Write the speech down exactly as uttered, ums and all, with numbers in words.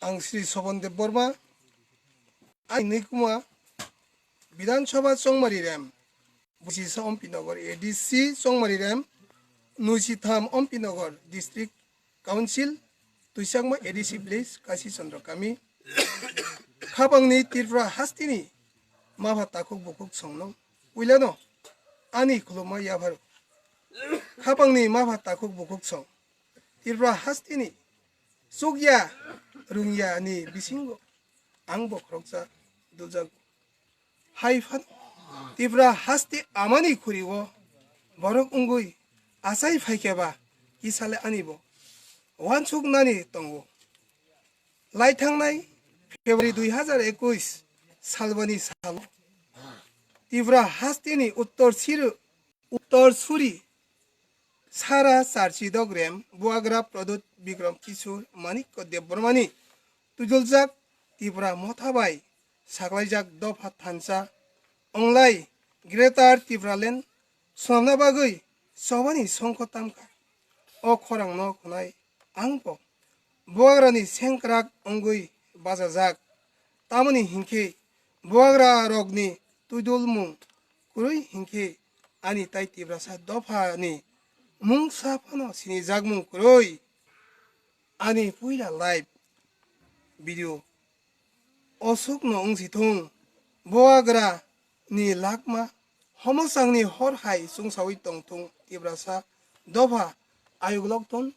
Ang Sri Sobon Debbarma, ang Nikuma Bidhan Sabha Chongmari Rem, Buchisa Ompi Nagar A D C Chongmari Rem, Nuchitham Ompi Nagar District Council, Tuisakma A D C Village, Kasi Chandra Kami. Khapangni Tripura hasteni mapha takhuk bukhuk songno puilano ani khulumma yapharo. Khapangni mapha takhuk bukhuk song Tripura hasteni chukya rungya ni bisingo ang bo khoroksa dujak. Hai phano Tripura haste amani khuri o borok wngwi achai phaikhe ba kisale ani bo wansuk nani tongo. Lai thangnai February dui hazar ekuis salbani salo Tripura hasteni Uttor Siri, Uttor Suri Sara Charchi Dogrem Buagra Pradyut Bikram Kishore Manikya Debbarmani tujuljak Tipra Motha bai saklaijak dopha thansa onglai Greater Tipraland swnamna bagwi chobani songkho tamkha. O khorangno khwnai ang bo Buagrani sengkrak wngwi bachajak. Tamoni hinkhe Buagra rokni twidulmung kwrwi hinkhe ani tai Tiprasa dophani mungsa phano sinijakmung kwrwi. Ani puila live video osukno wngsi thung, Buagra ni lakma homosangni hor hai chungsawi tong thung Tiprasa dopha ayuk lokthun